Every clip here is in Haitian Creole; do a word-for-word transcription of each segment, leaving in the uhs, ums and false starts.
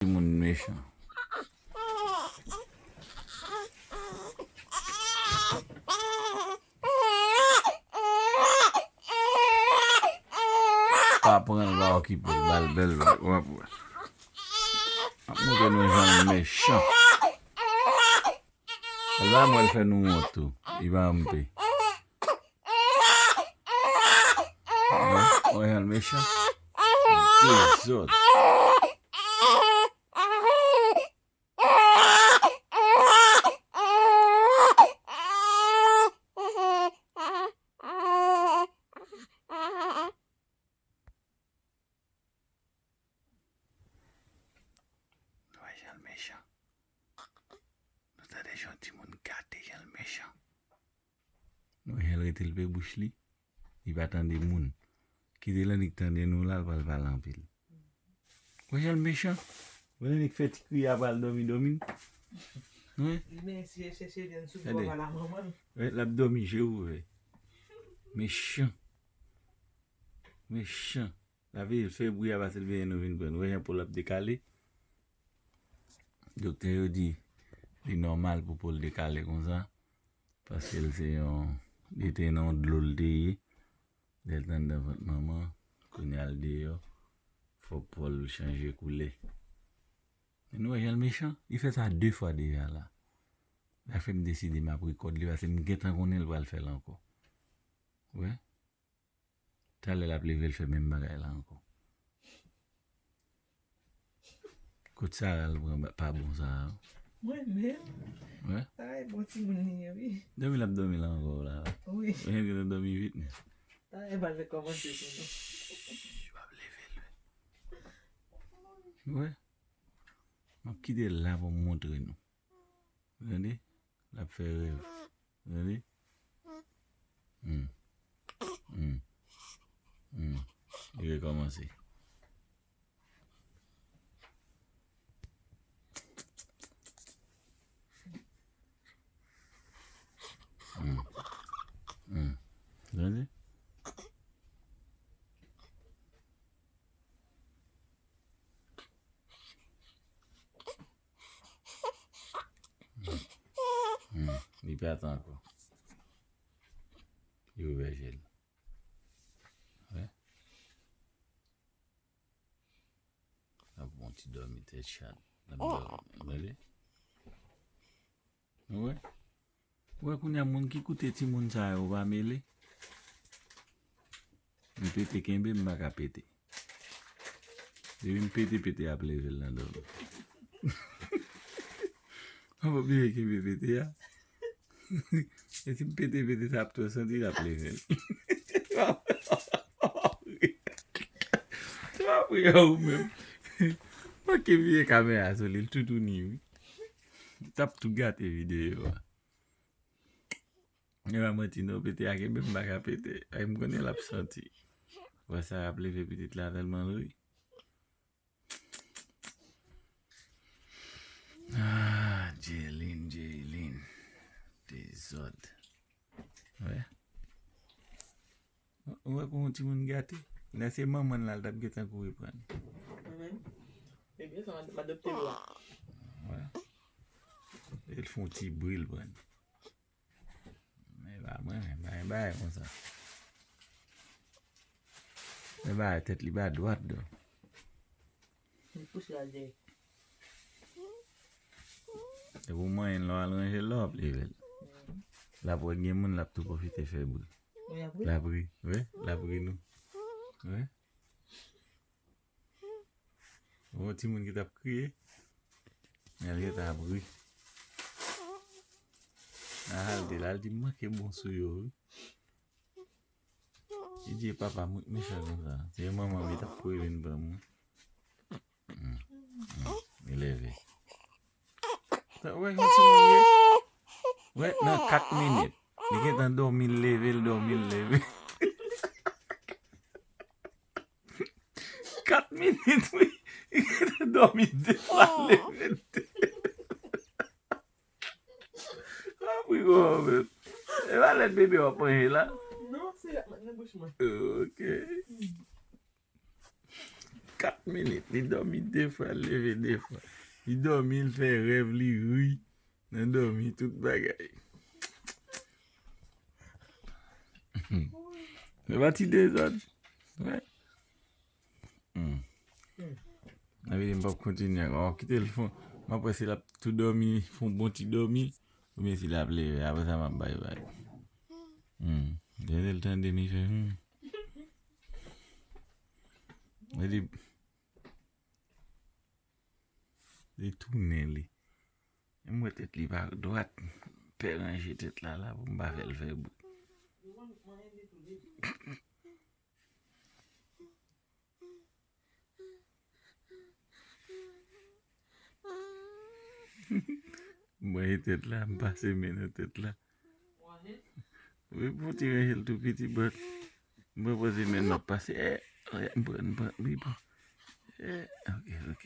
Moun mechan. Pa pran l, pa okipe l, ba l bèl vag. W ap wè. M ap montre nou jan l mechan. L pa mwen l fè nou wont tou. Li pa M P. Wè, wè jan l mechan. Dezòd. Nou wè jan l mechan. Nou tande jan yon timoun gate jan l mechan. Nou wè jan l rete l pe bouch li. Li pa tande moun. Kite l annik tande nou la, l pral pale anpil. Wè jan l mechan. Wè l annik fè ti kriye apre al dòmi, dòmi. Wi. Li menm si chèche vin sou bò pa la manman. Wi, l ap dòmi, je ouvè. Mechan. Mechan. L ap veye fè bri a pase l veye nou vin pran. Wè jan po l ap dekale. Doktè yo di li nòmal pou po l dekale konsa. Paske l se yon, li te nan yon dlo l te ye. Lè l t anndan vant manman, kounye a l deyò, fòk po l chanje koulè. Men nou wè jan l mechan? Li fè sa de fwa deja la. Sa fè m deside m ap rekòd li, paske m gentan konnen l pral fè l ankò. Wè? Talè l ap leve, l fè menm bagay la ankò. Kot Sara al pran ba-, pa bon sa a? Mwen menm? Wè? Sa e bon timoun li ye, wi. Dòmi l ap dòmi la ankò la. Wi. Ou gentan dòmi vit, men. Sa e bal rekòmanse pou nou. Shh, w ap leve l, wi. Wè? M ap kite l la pou m montre nou. Tande? L ap fè rèv. Tande? Hmm. Hmm. Hmm. Li rekòmanse. Hmm. Hmm. Tande? Hmm. Li pa tan ankò. Li ouvè je l. Wè. L ap yon ti dòmi tèt chat. L ap dòmi. Gade. Ou wè? Ou wè kounye a moun ki koute timoun sa yo pa mele? M pete kenbe, m pa ka pete. Depi m pete, pete ap leve l nan dòmi. Ou pa bliye kenbe pete a. E si m pete, pete sa ap twò santi l ap leve l. Se pa pri a ou menm. Manke vire kamera sou li, l toutouni wi. T ap tou gate videyo a. E pa manti non, pete a kenbe m pa ka pete. Ay, m konnen l ap santi. Wè sa ap leve pitit la tèlman l ri. Ah, Jaylin, Jaylin. Dezòd. Wè. Ou wè pou yon timoun gate? Lè se manman l la, l t ap gentan kouri pran l. Mwen menm. Ebyen, sa m adopte l la. Wè. E l fè yon ti bri, l pran l. Men pa mwen, men pa yon bagay konsa. Men bagay tèt li pa dwat, do. Li pouse al dèyè. E pou manyen l, lè w al ranje l, lè w ap leve l. L ap wè gen moun, l ap tou pwofite fè bri. L ap ri, wi, l ap ri nou. Wi. Yon timoun ki t ap kriye. Men li t ap ri. Nan al te la, l di m manke bon sou yo, wi. Li di, "E papa m wi k mechan konsa. Se manman m li t ap kouri vin pran m, wi." Hmm. Hmm. Li leve. Sa, wè, yon timoun ye. Wè, nan kat minit. Li gentan dòmi, l leve, l dòmi, l leve. Kat minit, wi. Li gentan dòmi de fwa, l leve de. Apre kòman menm? E pa lèt bebe w ap manje la? Non, se lèt mwen nan bouch mwen. Ok. kat minit. Li dòmi de fwa, li leve de fwa. Li dòmi, li fè rèv, li ri. Nan dòmi, tout bagay. Se pa ti dezòd. Wè. Hmm. Sa vle di m p ap kontinye ankò. M ap kite l fon. M ap wè si l ap tou dòmi, fon bon ti dòmi, oubyen si l ap leve. Apre sa, m ap bay vag. Hmm. Lè l tande m, li fè, hmm. Li di, li tounen li. M wè tèt li pa dwat. Pè ranje tèt la la pou m pa fè l fè bri. M ranje tèt la, m pase men nan tèt la. Wi, pou ti ranje l tou piti, but m pran poze men m ap pase. Eh, eh, m pran, m pran, wi, bon. Eh, ok, ok.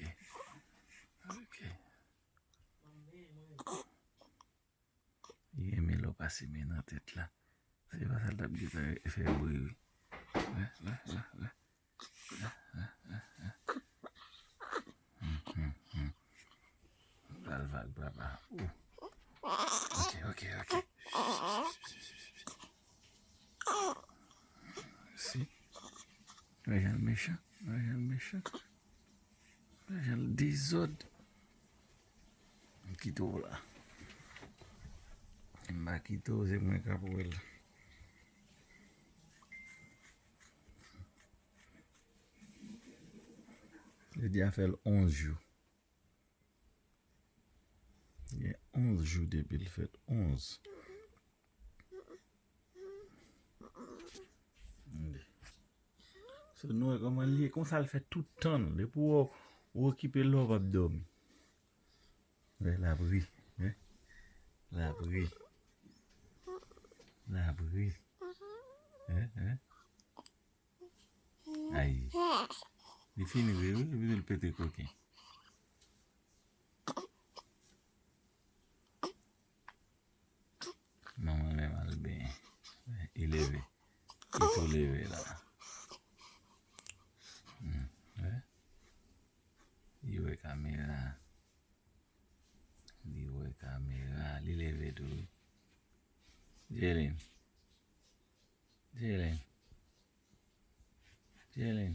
Ok. Li renmen lè w pase men nan tèt la. Se pa sa l t ap gentan fè bri, wi. Wè, wè, wè, wè. Wè, wè, wè, wè. Hmm, hmm, hmm. Pral vag, papa. Ou. Ok, ok, ok. Si. Wè jan l mechan. Wè jan l mechan. Wè jan l dezòd. M kite w la. M pa kite w, se mwen k ap wè l. Jodi a fè l onz jou. Gen onz jou depi l fèt, onz. So, nou wè kòman l ye, konsa l fè tout tan l. Depi w, w okipe l la, w p ap dòmi. Wè, l ap ri, wè. L ap ri. L ap ri. Wè, wè. Ay. Li fini ri, wi, li vin pete koken. Manman l menm al benyen. Li leve. Li tou leve la. Hmm, wè. Li wè kamera. Li wè kamera. Li leve tou, wi. Jelin. Jelin. Jelin.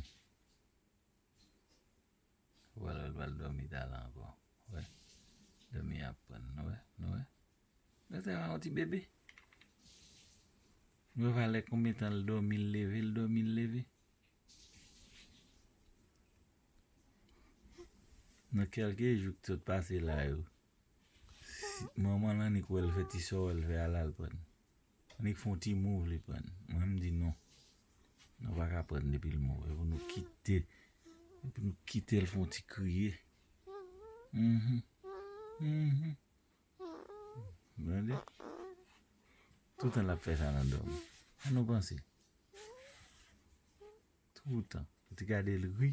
Ou pral wè l pral dòmi talè ankò. Wè. Dòmi ap pran l. Nou wè? Nou wè? Gade sa, yon ti bebe. Nou wè valè konbyen tan l dòmi, l leve, l dòmi, l leve. Nan kèlke jou k sot pase la yo, si manman l annik wè l fè ti sòwè l fè a la l pran. Annik fè yon ti move li pran. Mwen m di non. Nou pa ka pran depi l move. Pou nou kite. Pou nou kite l fè yon ti kriye. Mhm. Mhm. Tande? Toutan l ap fè sa nan dòmi. Sa nou panse? Toutan. Ou te gade l ri.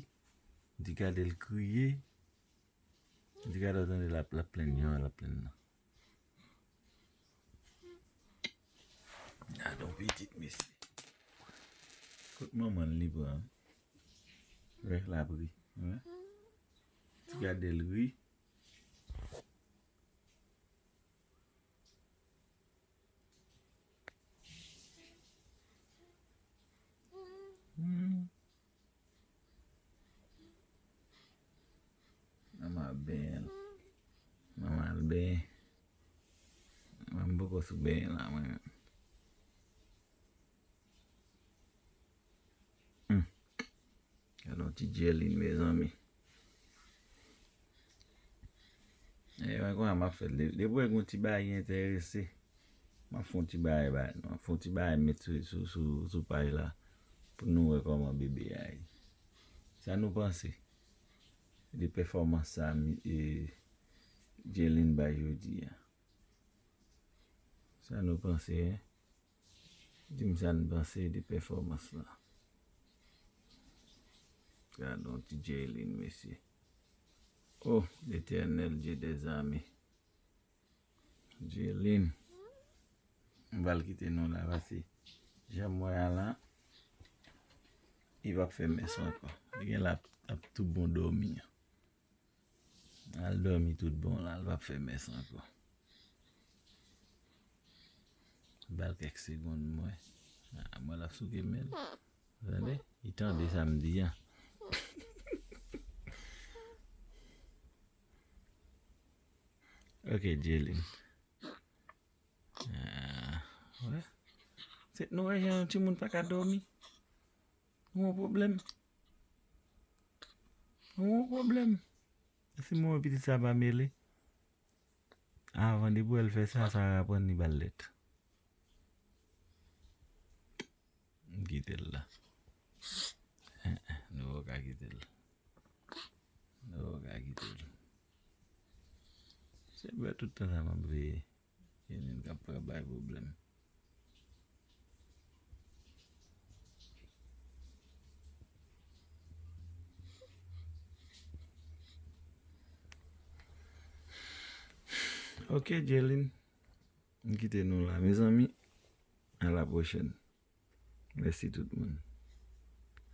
Ou te gade l kriye. Ou te gade w tande l ap, l ap plenn jan l ap plenn nan. Gadon pitit mesye. Kot manman l li pran? Wè, l ap ri. Wè. Ou te gade l ri. Hmm. Manman ap benyen l. Manman al benyen. Mwen m poko sou benyen la, mwen menm. Hmm. Gade yon ti Jelin, mezanmi. E, mwen konn m ap fè l. De-, depi w wè gen yon ti bagay ki enterese, m ap fè yon ti bagay ba nou. M ap fè yon ti bagay met sou, sou, sou, sou paj la pou nou wè kòman bebe a ye. Sa nou panse de pèfòmans sa, mi-, e, Jelin bay jodi a? Sa nou panse, en? Di m sa n panse de pèfòmans la. Gade yon ti Jelin, mesye. Oh, Letènèl, Dye dèzame. Jelin. M pral kite nou la, pase jan m wè a la, li p ap fè mès ankò. Li gen la ap tou bon dòmi. Al dòmi tout bon la, l p ap fè mès ankò. Ba l kèk segonn mwen. Ah, mwen l ap souke men l. Tande? Li tande sa m di a. Ok, Jelin. Ah, wè. Se nou wè jan yon timoun pa ka dòmi. Nou yon pwoblèm. Nou yon pwoblèm. Si mwen wè pitit sa pa mele, avan depi wè l fè sa, sa aprann li ba l lèt. M kite l la. Nou poko ka kite l. Nou poko ka kite l. Se vre tout tan sa m ap veye. Jelin k ap pran bay pwoblèm. Ok, Jelin. M kite nou la, mezanmi. A la pwochèn. Mèsi tout moun.